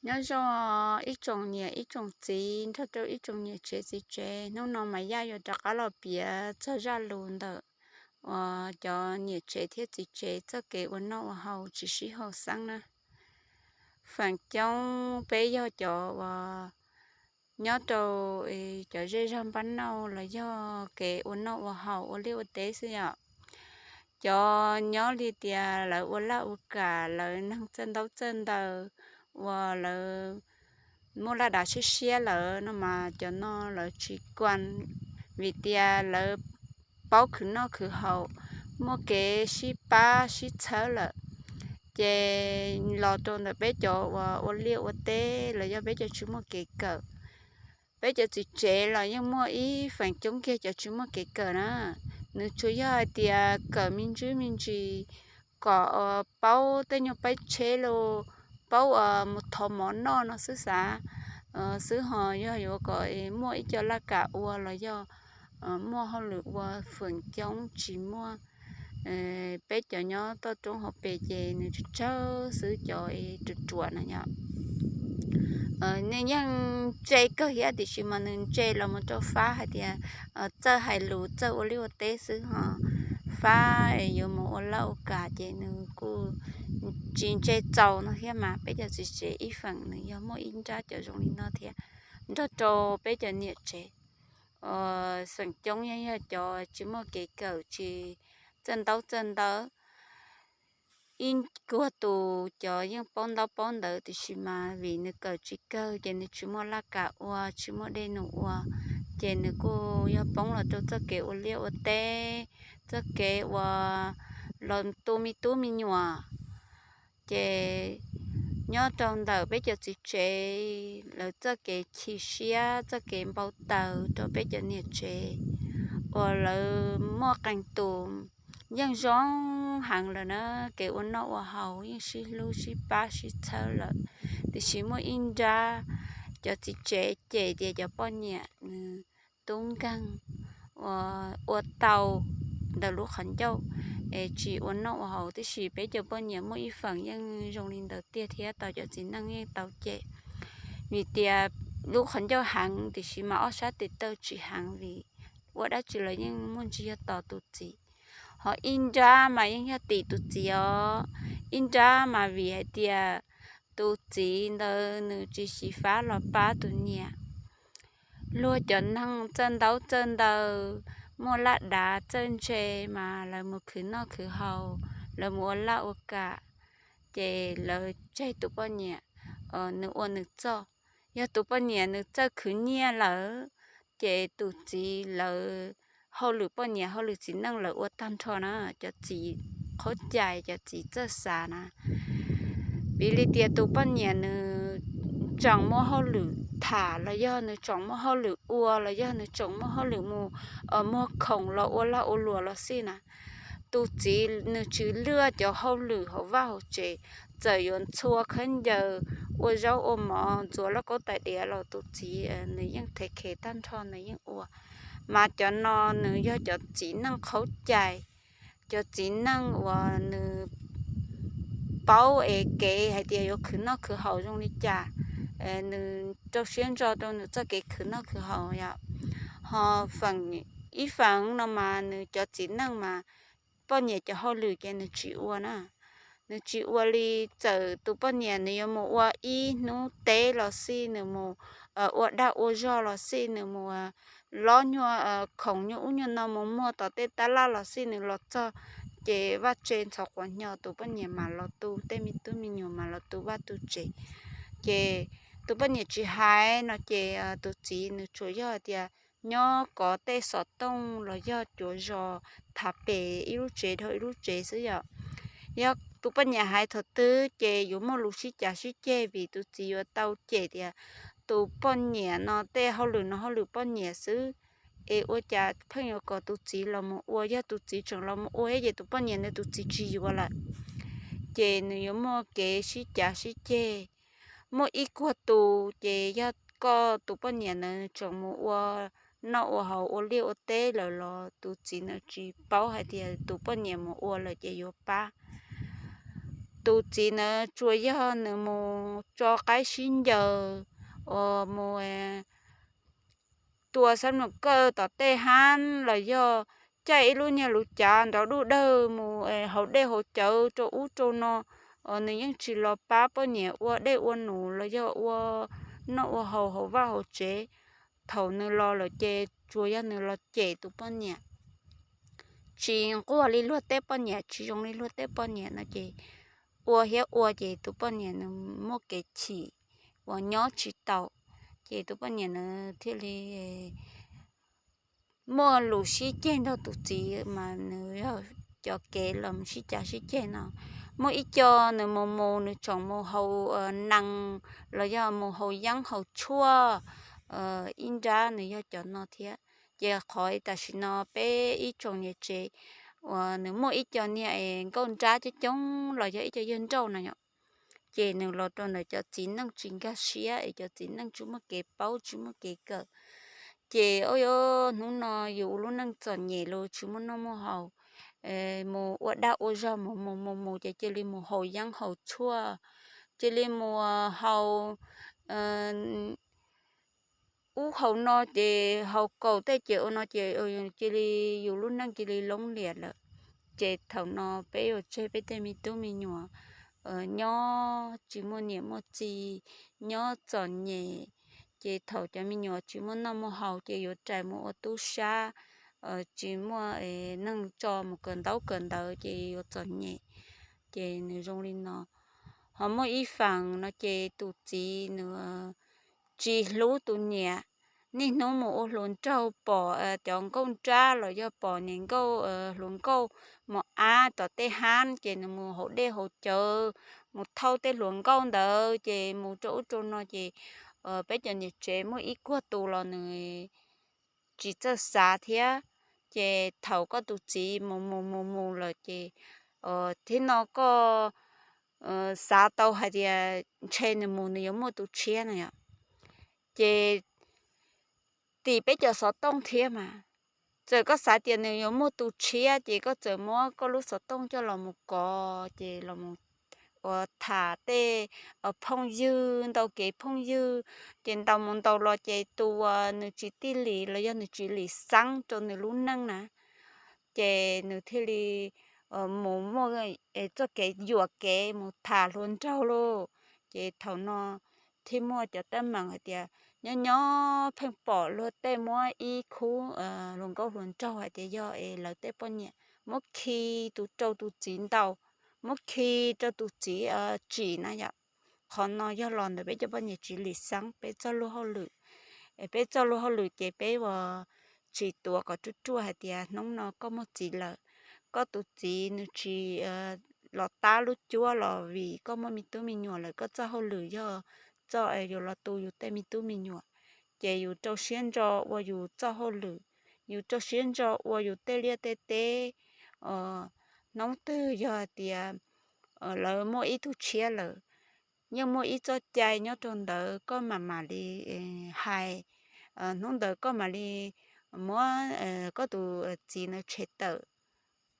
Nyob zoo ib tsoom niam ib tsoom txiv nrog rau ib tsoom niam tsev txiv tsev, hnub no mas Yaj yuav rov qab los piav txog zaj lus ntawm uas cov niam tsev thiab txiv tsev txoj kev ua noj ua haus tsis sib haum xeeb na. Feem coob peb yog cov uas nyob rau cov zej zog npab nauj los yog kev ua noj ua haus ua liaj ua teb xwb yom. Cov nyob li tias lawv ua laj ua kam, lawv neeg txawj ntaub txawj ntawv, uas lawv muaj laj dav siab siab lawm no mas cov no lawv tsis kuam, vim tias lawv paub khwv noj khwv haus, muaj kev sib pab sib txhawb lawm. Ces los rau ntawm peb cov uas ua liaj ua teb los yog peb cov tsis muaj kev kawm, peb cov txiv tsev los yeej muaj ib feem coob kiag cov tsis muaj kev kawm na. Nws tsuas yog hais tias kawm me ntsis me ntsis kom paub tej nyuag paib tsheb los paub mus thov mov noj no xwb xav xwb, ho yog yuav kom muaj ib co laj kam ua los yog muaj hauj lwm ua feem coob tsis muaj. Peb cov nyob toj roob hauv pes ces nws tsawg tsawg xwb cov ruam ruam na yom. Nws yeej ntse kawg thiab tiam sis mas nws ntse los mus rau fab hais tias txawj hais lus txawj ua liaj ua teb xwb ho fab yuav mus ua laj ua kam ces nws kuj tsis ntse txaus no thiab mas peb cov txiv tsev ib feem nws yog muaj ib nrab cov zoo li no thiab nrog rau peb cov niam tsev. Feem coob yeej yog cov tsis muaj kev kawm tsis txawj ntaub txawj ntawv. Ib kuag tus cov yeej paub ntaub paub ntawv tiam sis mas vim nws kawm tsis kawg ces nws tsis muaj laj kam ua tsis muaj dej num ua, ces nws kuj yog poob los rau txoj kev ua liaj ua teb, txoj kev uas los tu me tub me nyuam. Ces nyob rau ntawm peb cov txiv tsev lawv txoj kev chim siab txoj kev npau taws rau peb cov niam tsev uas lawv muaj qee tus yeej zoo heev lawm na, kev ua noj ua haus yeej sib hlub sib pab sib txhawb lawm, tiam sis muaj ib nrab cov txiv tsev cem tias cov poj niam nws tub nkeeg ua tau ntawm lub qhov ncauj es tsis ua noj ua haus, tiam sis peb cov poj niam muaj ib feem yeej zoo li ntawd tiag thiab tau cov txiv neej yeej tau cem. Vim tias lub qhov ncauj heev tiam sis mas ob sab tes taw tsis heev vim ua dab tsi los yeej muaj ntsis yog tos tus txiv. Ho ib nrab mas yeej yog tim tus txiv os, ib nrab mas vim hais tias tus txiv ntawd nws tsis xyiv fab los pab tus niam. Luag cov neeg txawj ntaub txawj ntawv, muaj laj dav txawj ntse mas lawv mus khwv noj khwv haus, lawv mus ua laj ua kam, ces lawv tseg tus poj niam, nws ua nws txoj. Yog tus poj niam nws txawj khwv nyiaj lawm, ces tus txiv lawv hauj lwm poj niam hauj lwm txiv neej lawv ua tag nrho na, cov txiv qhaub cai cov txiv txawj xav na. Piv li tias tus poj niam nws tseem muaj hauj lwm tham los yog nws tseem muaj hauj lwm ua los yog nws tseem muaj hauj lwm mus muag khoom los ua lag ua luam los xij na, tus txiv nws tsis luag cov hauj lwm hauv vaj hauv tsev, txawm yuav ntxhua khaub ncaws, ua zaub ua mov, ntxuav lauj kaub tais diav los tus txiv nws yeej thev khev tag nrho nws yeej ua. Mas cov no nws yog cov txiv neej qhaub cai, cov txiv neej uas nws paub es kev hais tias yuav khwv noj khwv haus zoo li cas, nws rau siab ntso rau nws txoj kev khwv noj khwv haus yom. Ho feem, ib feem no mas nws cov txiv neej mas poj niam cov hauj lwm ces nws tsis ua na. Nws tsis ua li, txawm tus poj niam nws yuav mus ua ib hnub teb los xij, nws mus ua dag ua zog los xij, nws mus lob nyuag khoom nyuag ub nyuag no mus muag tom tej tab laj los xij, nws los txog ces vaj tse ntxhov quav hnyo, tus poj niam mam los tu tej me tub me nyuam, mam los tu vaj tu tsev. Ces tus poj niam tsis hais no ces tus txiv nws tsuas yog hais tias nyob kov tej xov tooj los yog cuav zos tham pem ib lub tsev dhau ib lub tsev xwb yom. Yog tus poj niam hais thaum twg ces yuav muaj lus sib cav sib ceg vim tus txiv yuav tau cem tias tus poj niam no tej hauj lwm no hauj lwm poj niam xwb, es ua cas pheej yuav kom tus txiv los mus ua, yog tus txiv tseem los mus ua thiab ces tus poj niam nws tus txiv tsis yuav lawm. Ces nws yuav muaj kev sib cav sib ceg. Muaj ib kuag tus ces yog koj tus poj niam nws tseem mus ua noj ua haus ua liaj ua teb lawm los tus txiv nws tsis paub hais tias tus poj niam mus ua lawm ces yuav pab. tus txiv ntawd tsuas yog nws mus tso qaib sib ncaws, uas mus tua xab nus kawj tom tej hab los yog caij ib lub niag luv cav nrov duj dawg mus haus dej haus cawv rau ub rau no, nws yeej tsis los pab poj niam ua dej ua num los yog ua noj ua haus hauv vaj hauv tsev. Thaum nws los lawm ces tsuas yog nws los cem tus poj niam, tsis nquag li luag tej poj niam, tsis zoo li luag tej poj niam no ces ua thiab ua ces tus poj niam nws muaj kev chim uas nyob tsis tau, ces tus poj niam nws thiaj li muaj lus sib ceg nrog tus txiv mas nws yog cov kev los sib cav sib ceg no. Muaj ib co nws mus mus nws tseem mus haus nees los yog mus haus yeeb haus tshuaj ib nrab nws yog cov no thiab. Ces qhov tam sim no peb ib tsoom niam tsev uas nws muaj ib co niag es nkauj nrab coob coob los yog ib co yawg nrauj no yom, ces nws los rau ntawm cov txiv neej tsis nkag siab es cov txiv neej tsis muaj kev paub tsis muaj kev kawm. Ces hnub no yus ua lub neej txom nyem los tsis muaj noj muaj haus, mus ua dag ua zog mus mus mus mus ces cia li mus haus yeeb haus tshuaj, cia li mus haus ub haus no ces haus kaum tej ces ua no ces cia li yus lub neej cia li loob liam lawm. Ces thaum no peb yuav tseg peb tej me tub me nyuam nyob tsis muaj niam muaj txiv, nyob txom nyem. Ces thaum cov me nyuam tsis muaj noj muaj haus ces yuav rais mus ua tub sab, tsis muaj neeg tso mus kawm ntaub kawm ntawv ces yuav txom nyem. Ces nws zoo li no. Ho muaj ib feem no ces tus txiv nws tsis hlub tus niam, niaj hnub mus ua hluas nraug pom cov nkauj nrab los yog pom niam nkauj hluas nkauj mus av tom tej hab ces nws mus haus dej haus cawv, mus thauj tej hluas nkauj ntawd ces mus rau ub rau no ces peb cov niam tsev muaj ib kuag tus los nws tsis txawj xav thiab. Ces thaum koj tus txiv mus mus mus mus lawm ces thiab no koj xav tau hais tias ntshe nws mus nws yuav muaj tus tshiab no yom, ces tim peb cov xov tooj thiab mas, txawm koj xav tias nws yuav muaj tus tshiab ces koj txawm muab koj lub xov tooj coj los mus kov ces los mus uas tham tej phooj ywg, ntaus kev phooj ywg, ces ntaus mus ntaus los ces tus uas nws tsis tij lim los yog nws tsis lim xeeb rau nws lub neej na, ces nws thiaj li mus muaj txoj kev yuam kev mus tham hluas nraug lauj. Ces thaum no thiaj muaj cov teeb meem hais tias nyob nyob pheej pom luag tej muab ib khub hluas nkauj hluas nraug hais tias yog es lawv tej poj niam muab khi tus rau tus txiv ntaus, muab khi rau tus txiv tsim na yom. Qhov no yog los ntawm peb cov poj niam tsis lim xeeb peb txoj luag hauj lwm. Peb txoj luag hauj lwm ces peb uas tsis tuav kom ruaj ruaj hais tias hnub no koj muaj txiv lawm, koj tus txiv nws tsis los tab lub cuab los vim koj muaj me tub me nyuam lawm, koj txoj hauj lwm yog txoj yuav los tu yus tej me tub me nyuam. Ces yus rau siab ntso ua yus txoj hauj lwm, yus rau siab ntso ua yus tej liaj tej teb. Hnub twg yog hais tias lawv muaj ib tug tshiab lawm, yeej muaj ib txoj cai nyob rau ntawd koj mam mam li hais, hnub ntawd koj mam li muab koj tus txiv ntawd tshem tawm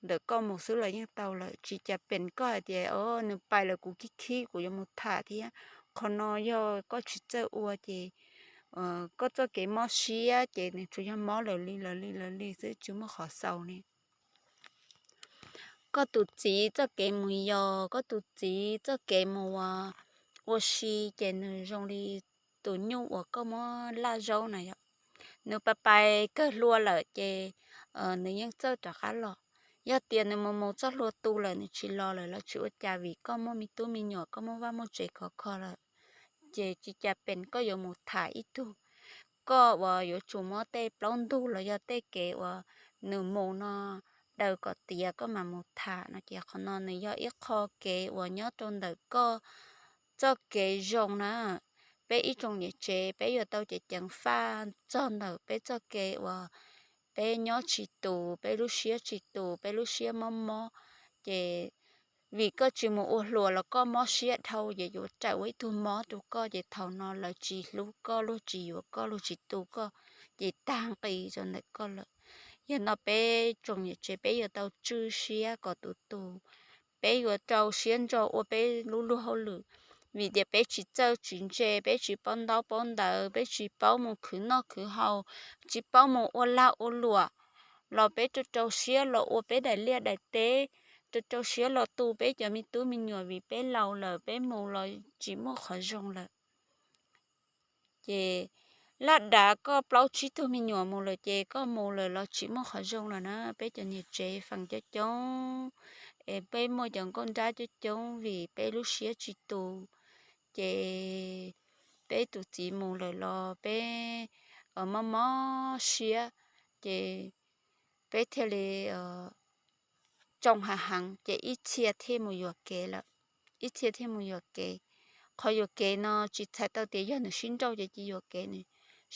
ntawm koj mus xwb los yeej tau lawm. Tsis cas pem koj hais tias o nws pais lawm kuv khib khib kuv yuav mus tham thiab. Qhov no yog koj tsis txawj ua ces koj txoj kev mob siab ces nws tsuas yog mob lawm li lawm li lawm li xwb tsis muaj qhov xaus li. Koj tus txiv txoj kev mus yos, koj tus txiv txoj kev mus ua si ces nws zoo li tus nyuj uas koj muab laj zaub na yom. Nws pais pais kawg hlua lawm ces nws yeej txawj rov qab los. Yog tias nws mus mus txoj hlua tu lawm nws tsis los lawm los tsis ua cas vim koj muaj me tub me nyuam koj muaj vaj muaj tsev khov kho lawm. Ces tsis cas pem koj yuav mus tham ib tug, koj uas yuav tsum muab tej plaub ntug los yog tej kev uas nws mus no daws kom tiav koj mam mus tham no ces qhov no nws yog ib qho kev uas nyob rau ntawm koj txoj kev zoo na. Peb ib tsoom niam tsev peb yuav tau ceev ceev faj txog ntawm peb txoj kev uas peb nyob tsis tus, peb lub siab tsis tus, peb lub siab mob mob, ces vim koj tsis mus ua hluas los koj mob siab dhau ces yuav rais ua ib tug mob rau koj ces thaum no lawv tsis hlub koj, luag tsis yuav koj, luag tsis tu koj, ces tag nqi rau ntawm koj lawm. Yog no peb tsoom niam tsev peb yuav tau tswj siab kom tus tus peb yuav rau siab ntso ua peb lub luag hauj lwm, vim tias peb tsis txawj tsis ntse, peb tsis paub ntaub paub ntawv, peb tsis paub mus khwv noj khwv haus, tsis paub mus ua lag ua luam, los peb rau rau siab los ua peb daim liaj daim teb, rau rau siab los tu peb cov me tub me nyuam vim peb laus lawm peb mus los tsis muaj qhov zoo lawm. Ces laj dav koj plaub tsib tug me nyuam mus lawm ces koj mus lawm los tsis muaj qhov zoo lawm na. Peb cov niam tsev feem coob coob, es peb muaj cov nkauj nrab coob coob vim peb lub siab tsis tu, ces peb tus txiv mus lawm los peb mob mob siab, ces peb thiaj li tsoo hav heev ces ib txhia thiaj mus yuam kev lawm. Ib txhia thiaj mus yuam kev. Qhov yuam kev no tsis txhais tau tias yog nws sib nrauj ces cia yuam kev. Nws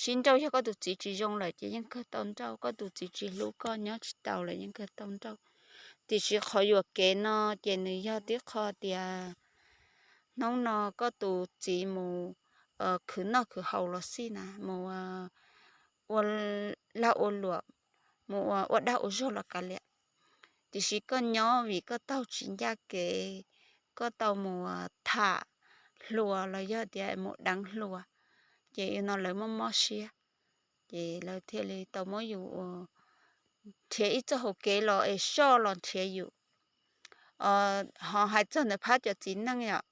sib nrauj, yog koj tus txiv tsis zoo lawm ces yeej kawg tau nrauj, koj tus txiv tsis hlub koj nyob tsis tau lawm yeej kawg tau nrauj. Tiam sis qhov yuam kev no ces nws yog tib qho tias hnub no koj tus txiv mus khwv noj khwv haus los xij na, mus ua lag ua luam, mus ua ua dag ua zog los kav liam. Tiam sis koj nyob vim koj taug tsis ncaj kev, koj tau mus tham hluas los yog tias mus deev hluas, ces no lawv mob mob siab, ces lawv thiaj li tau muab yus ua nrhiav ib txoj hauv kev los es soj los nrhiav yus. Ho hais txog ntawm phab cov txiv neej yom,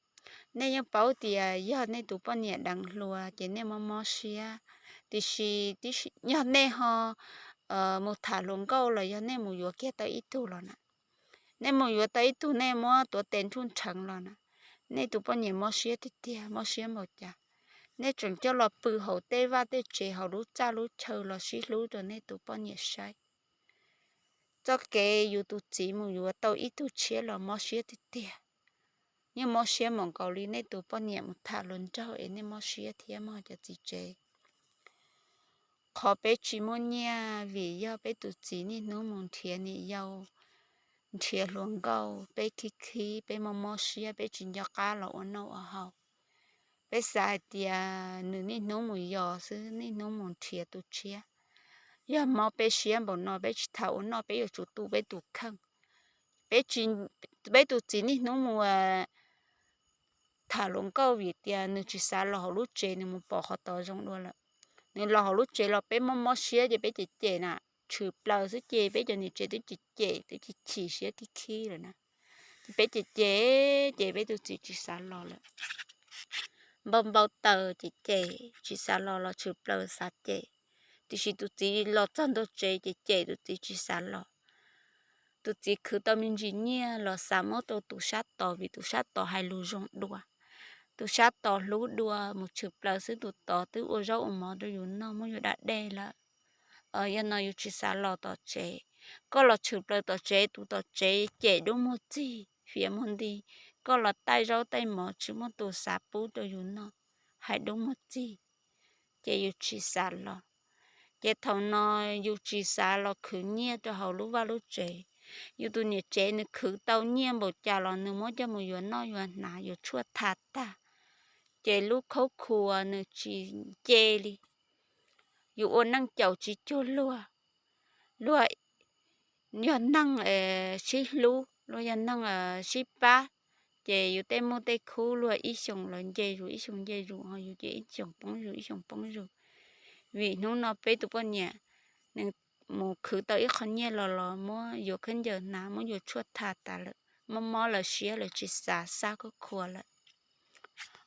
nej yeej paub tias yog nej tus poj niam deev hluas ces nej mob mob siab, tiam sis yog nej ho mus tham hluas nkauj los yog nej mus yuav kiag tau ib tug los na, nej mus yuav tau ib tug nej muab tuav tes nruj nrheev los na, nej tus poj niam mob siab tiag tiag, mob siab npaum cas. Nej tseem coj los pw hauv tej vaj tej tsev hauv lub txaj lub chaw los sib hlub rau nej tus poj niam saib. Txoj kev yus tus txiv mus yuav tau ib tug tshiab los mob siab tiag tiag. Yeej mob siab npaum nkaus li nej tus poj niam mus tham hluas nraug es nej mob siab thiab mog cov txiv tsev. Qhov peb tsis muaj nyiaj vim yog peb tus txiv niaj hnub mus nrhiav niam yau, nrhiav hluas nkauj, peb khib khib, peb mob mob siab, peb tsis nco qab los ua noj ua haus. Peb xav hais tias nws niaj hnub mus yos xwb, niaj hnub mus nrhiav tus tshiab. Yog mob peb siab npaum no peb tsis tham ua noj, peb yuav tsum tu peb tus kheej. Peb tus txiv niaj hnub mus tham hluas nkauj vim tias nws tsis xav los hauv lub tsev, nws mus pom qhov tod zoo dua lawm. Nws los hauv lub tsev los peb mob mob siab ces peb cem cem na, tshwm plaws xwb ces peb cov niam tsev twb cem cem twb chim chim siab khib khib lawm na. Ces peb cem cem ces peb tus txiv tsis xav los lawm. Npau npau taws cem cem tsis xav los los tshwm plaws xav cem. Tiam sis tus txiv los txog ntua tsev ces cem tus txiv tsis xav los. Tus txiv khwv tau me ntsis nyiaj los xav muab rau tus sab tod vim tus sab tod hais lus zoo dua. Tus sab tod hlub dua, mus tshwm plaws xwb tus tod twb ua zaub ua mov rau yus noj, muab yus da dej lawm. Yog no yus tsis xav los tom tsev, koj los tshwm plaws tom tsev, tus tom tsev cem dub muag txig fiav muag nti, koj los taij zaub taij mov tsis muaj tus xav pub rau yus noj, hais dub muag txig, ces yus tsis xav los. Ces thaum no yus tsis xav los khwv nyiaj rau hauv lub vaj lub tsev, yus tus niam tsev nws khwv tau nyiaj npaum cas los nws muab coj mus yuav noj yuav hnav yuav tshuaj tha tag, ces lub khaub khuas nws tsis nce li. Yus ua neej caum tsis cuag luag, luag yog neeg sib hlub, luag yog neeg sib pab, ces yus tej muj tej khub luag ib xyoos los nce zus, ib xyoos nce zus, ho yus ces ib xyoos poob zus, ib xyoos poob zus. Vim hnub no peb tus poj niam nws mus khwv tau ib qho nyiaj los los muab yuav khaub ncaws hnav, muab yuav tshuaj tha tas lawm, mob mob lawv siab lawv tsis xav xab khuj khua lawm.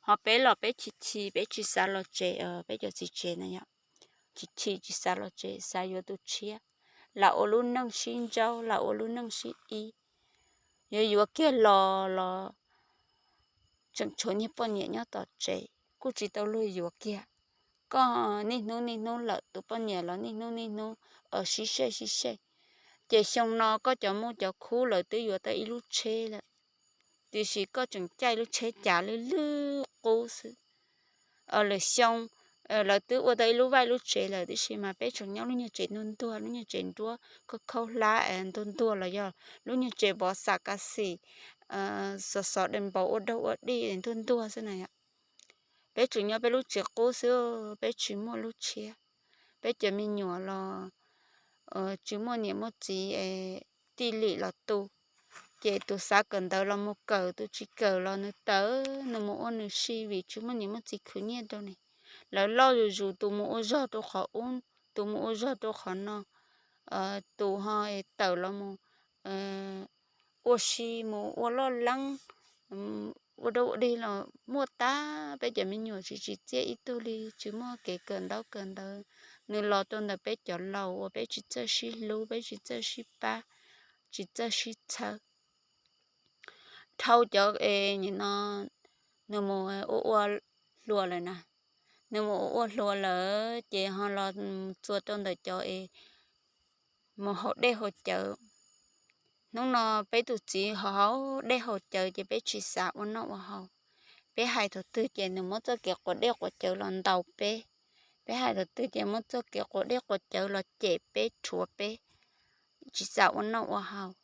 Ho peb los peb chim chim peb tsis xav los tsev, peb cov txiv tsev na yom, chim chim tsis xav los tsev, xav yuav tus tshiab, lam ua lub neej sib ntsaub, lam ua lub neej sib ib. Yuav yuav kiag los los tseem tshuav niag poj niam nyob tom tsev, kuj tsis tau luag yuav kiag. Koj niaj hnub niaj hnub lawm, tus poj niam los niaj hnub niaj hnub sib sej sib sej. Ces xyoo no koj cov muj cov khub lawv twb yuav tau ib lub tsheb lawm, tiam sis koj tseem caij lub tsheb cav lwj lwj qub xwb. Lwm xyoo lawv twb ua tau ib lub vaj ib lub tsev lawm, tiam sis mas peb tseem nyob lub nyuag tsev ntuag ntuag, lub nyuag tsev nruab khaub khaub hlab ntuag ntuag los yog lub nyuag tsev vov xam kav xim, xov xov dej npau ua daug ua dij ntuag ntuag xwb na yom. Peb tseem nyob peb lub tsev qub xwb, peb tsis muaj lub tshiab. Peb cov me nyuam los tsis muaj niam muaj txiv tij lim los tu. Ces tus xav kawm ntawv los mus kawm, tus tsis kawm los nws tawm, nws mus ua nws si vim tsis muaj niam muaj txiv khwv nyiaj rau nws. Lawv loj zuj zus, tus mus ua zog rau qhov ub, tus mus ua zog rau qhov no, tus ho tawm los mus ua si, mus ua loj leeb, ua dog ua dig los muaj tag. Peb cov me nyuam tsis tsim txiaj ib tug li, tsis muaj kev kawm ntaub kawm ntawv, nws los rau ntawm peb cov laus uas peb tsis txawj sib hlub, peb tsis txawj sib pab, tsis txawj sib txhawb. Dhau cov es nim no nws mus ua ua hluas lawm na, nws mus ua ua hluas lawm ces ho los txuas rau ntawm cov es mus haus dej haus cawv. Hnub no peb tus txiv ho haus dej haus cawv ces peb tsis xav ua noj ua haus. Peb hais thaum twg ces nws muab txoj kev quav dej quav cawv los ntaus peb. Peb hais thaum twg ces muab txoj kev quav dej quav cawv los cem peb rhuav peb, tsis xav ua noj ua haus,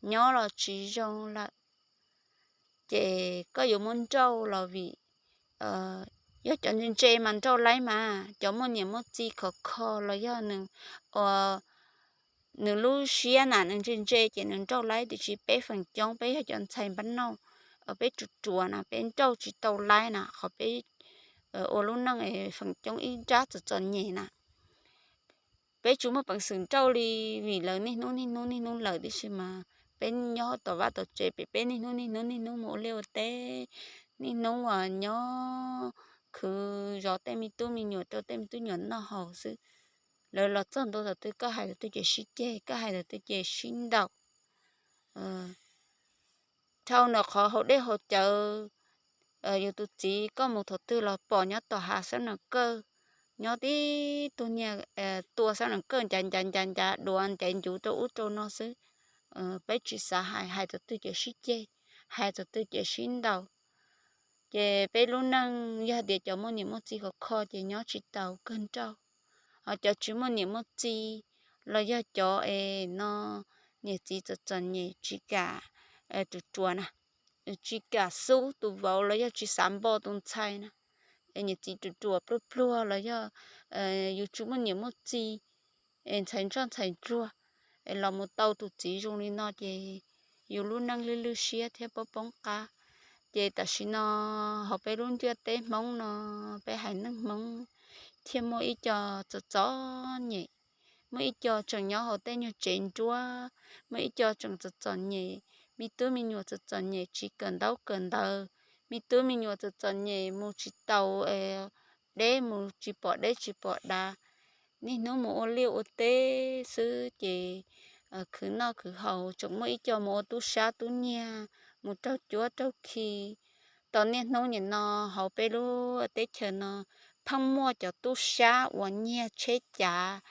nyob los tsis zoo lawm. Ces koj yuav muab nrauj los vim yog cov ntse ntse mas nrauj laib mas, cov muaj niam muaj txiv khov kho los yog nws, nws lub siab na nws ntse ntse ces nws nrauj laib. Tiam sis peb feem coob peb yog cov ntxhais npab nauj, peb ruam ruam na peb nrauj tsis tau laib na, qhov peb ua lub neej feem coob ib nrab txom txom nyem na. Peb tsis muaj peev xwm nrauj li vim lawv niaj hnub niaj hnub niaj hnub lawm tib si mas peb nyob tom vaj tom tsev pem peb niaj hnub niaj hnub niaj hnub mus ua liaj ua teb, niaj hnub uas nyob khwv zov tej me tub me nyuam rau tej me tub nyuam noj haus xwb. Lawv los txog ntua thaum twg koj hais thaum twg ces sib ceg, koj hais thaum twg ces sib ntaus. Dhau ntawm qhov haus dej haus cawv, yus tus txiv koj mus thaum twg los pom nyob tom hav xab nam kawj, nyob tib tug niag tua xab nam kawj ncav ncav ncav ncav duav ncav ncuv rau ub rau no xwb. Peb tsis xav hais, hais thaum twg ces sib ceg, hais thaum twg ces sib ntaus. Ces peb lub neej yog tias cov muaj niam muaj txiv khov kho ces nyob tsis tau kawg nrauj. Ho cov tsis muaj niam muaj txiv los yog cov es no niam txiv txom txom nyem tsis kam ruam ruam na, tsis kam xub tus vauv los yog tsis xav npo tus ntxhais na, niam txiv ruam ruam pluag pluag los yog yus tsis muaj niam muaj txiv, ntxhais ntsoj ntxhais ntsuag, los mus tau tus txiv zoo li no ces yus lub neej lwj lwj siab thiab poob poob qab. Ces tam sim no hauv peb lub ntiaj teb Hmoob no, peb haiv neeg Hmoob thiaj muaj ib co txom txom nyem, muaj ib co tseem nyob hauv tej nyuag tsev nruab, muaj ib co tseem txom txom nyem, me tub me nyuam txom txom nyem tsis kawm ntaub kawm ntawv, me tub me nyuam txom txom nyem mus tsis taus deb, mus tsis pom deb tsis pom dav, niaj hnub mus ua liaj ua teb xwb ces khwv noj khwv haus. Tseem muaj ib co mus ua tub sab tub nyiag, mus raug cuab raug khi. Tau niaj hnub nim no hauv peb lub teb chaws no pheej muaj cov tub sab uas nyiag tsheb cav,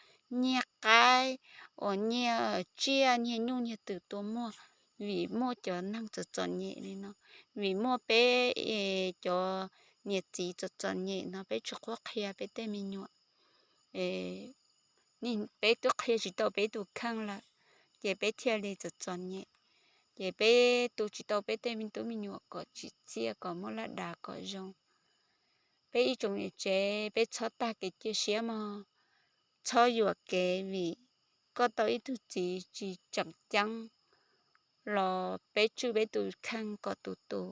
nyiag qaib, uas nyiag tsiaj nyiag nyuj nyiag twm tua muag, vim muaj cov neeg txom txom nyem li no, vim muaj peb cov niam txiv txom txom nyem no peb tsis qhuab qhia peb tej me nyuam. Peb twb qhia tsis tau peb tus kheej lawm, ces peb thiaj li txom txom nyem. Ces peb tu tsis tau peb tej me tub me nyuam kom tsim txiaj kom muaj laj dav kom zoo. Peb ib tsoom niam tsev peb txhob tag kev cia siab mog, txhob yuam kev vim koj tau ib tug txiv tsis tseem ceeb los peb tswj peb tus kheej kom tus tus,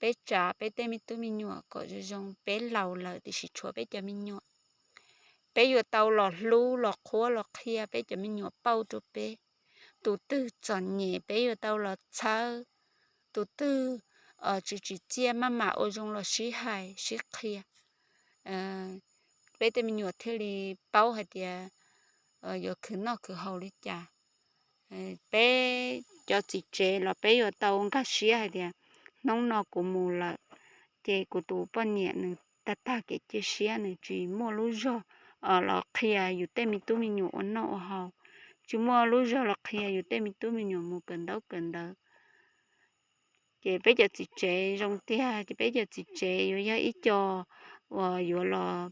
peb tsav peb tej me tub me nyuam kom zoo zoo, peb laus lawm tiam sis tshuav peb cov me nyuam. Peb yuav tau los hlub los qhuab los qhia peb cov me nyuam pauj rau peb. Tus twg txom nyem peb yuav tau los txhawb, tus twg tsis tsim txiaj maj mam ua zoo los sib hais sib qhia, peb tej me nyuam thiaj li paub hais tias yuav khwv noj khwv haus li cas. Peb cov txiv tsev los peb yuav tau nkag siab hais tias hnub no kuv mus lawm, ces kuv tus poj niam nws tag tag kev cia siab, nws tsis muaj lub zog los qhia yus tej me tub me nyuam ua noj ua haus, tsis muaj lub zog los qhia yus tej me tub me nyuam mus kawm ntaub kawm ntawv. Ces peb cov txiv tsev zoo tiag ces peb cov txiv tsev yuav yog ib co uas yuav los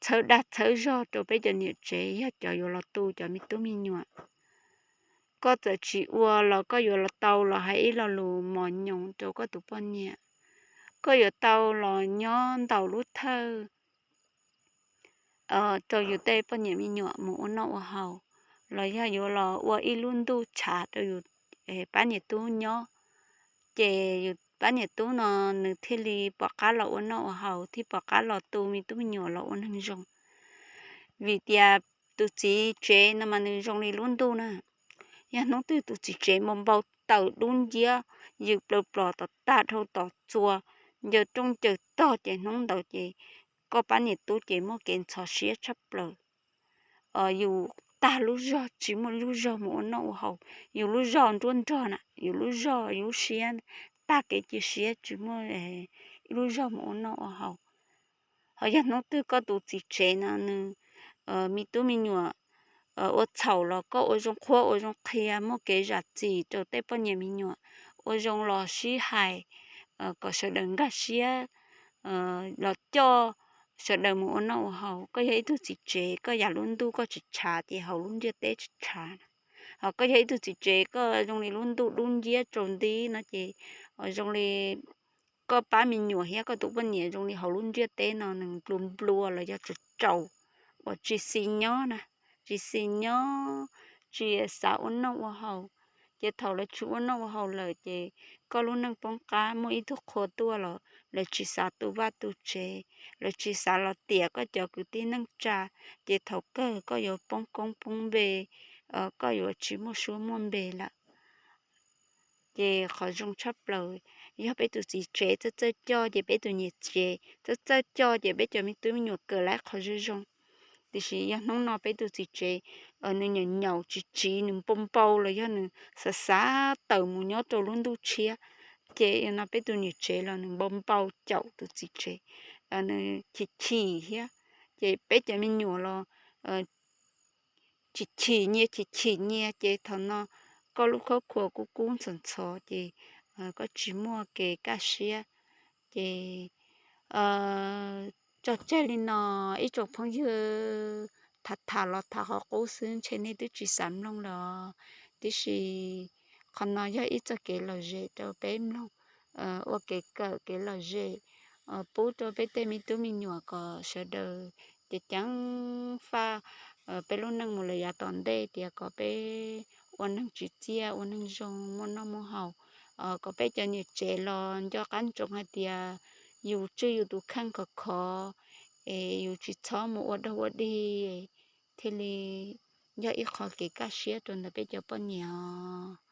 txhawb dag txhawb zog rau peb cov niam tsev, yog cov yuav los tu cov me tub me nyuam. Koj txawm tsis ua los koj yuav los tau los hais ib lo lus mos nyoos rau koj tus poj niam. Koj yuav tau los nyob ntaus lub thawj rau yus tej poj niam me nyuam mus ua noj ua haus, los yog yuav los ua ib lub ntuj tshav rau yus pab niam tub nyob. Ces yus pab niam tub no nws thiaj li pom qab los ua noj ua haus, thiaj pom qab los tu me tub me nyuam los ua neeg zoo. Vim tias tus txiv tsev no mas nws zoo li lub ntuj na. Yog hnub twg tus txiv tsev npau npau taws dub nciab, yws plaws plos tom tag dhau tom txua, ncaws rooj ncaws tog ces hnub ntawd ces koj pab niam tub ces muaj kev ntxhov siab tshaj plaws. Yus tag lub zog tsis muaj lub zog mus ua noj ua haus, yus lub zog nruab nrog na, yus lub zog yus lub siab tag kev cia siab tsis muaj ib lub zog mus ua noj ua haus. Ho yog hnub twg koj tus txiv tsev no nws me tub me nyuam ua txhaum los koj ua zoo qhuab ua zoo qhia, muaj kev zam txim rau tej poj niam me nyuam, ua zoo los sib hais kom sawv daws nkag siab, los coj sawv daws mus ua noj ua haus. Koj yog ib tug txiv tsev, koj yam lub ntuj koj tsis tshav ces hauv lub ntiaj teb tsis tshav. Ho koj yog ib tug txiv tsev koj zoo li lub ntuj dub nciab tsaus nti no ces zoo li koj pab me nyuam thiab koj tus poj niam zoo li hauv lub ntiaj teb no nws nplua nplua los yog tsaus tsaus uas tsis xis nyob na, tsis xis nyob, tsis xav ua noj ua haus. Ces thaum lawv tsis ua noj ua haus lawm ces koj lub neej poob qab, muaj ib tug qhua tuaj los lawv tsis xav tu vaj tu tsev, lawv tsis xav los tiam koj cov kwv tij neej tsa, ces thaum kawg koj yuav poob koob poob npe, koj yuav tsis muaj suab muaj npe lawm. Ces qhov zoo tshaj plaws yog peb tus txiv tsev txawj txawj coj ces peb tus niam tsev txawj txawj coj ces peb cov me tub me nyuam kawm lawv qhov zoo zoo. Tiam sis yog hnub no peb tus txiv tsev nws nyaum nyaum tsis tsiv, nws npau npau los yog nws xav xav tawm mus nyob rau lub ntuj tshiab, ces no peb tus niam tsev los nws npau npau caum tus txiv tsev, nws chim chim thiab. Ces peb cov me nyuam los chim chim nyias chim chim nyias ces thaum no koj lub khuab khua kub kub ntxhov ntxhov ces koj tsis muaj kev kaj siab. Ces tso tseg li no, ib tsoom phooj ywg, tham tham los tham qhov qub xwb ntshe nej twb tsis xav mloog los, tiam sis qhov no yog ib txoj kev lom zem rau peb mloog, ua kev kawm kev lom zem pub rau peb tej me tub me nyuam kom sawv daws ceev ceev faj peb lub neej mus lawm yav tom ntej, tias kom peb ua neeg tsim txiaj ua neeg zoo muaj noj muaj haus, kom peb cov niam tsev los nco qab ntsoov hais tias yus tswj yus tus kheej khov khov, es yus tsis txhob mus ua dog ua dig, thiaj li yog ib qho kev kaj siab rau ntawm peb cov poj niam os.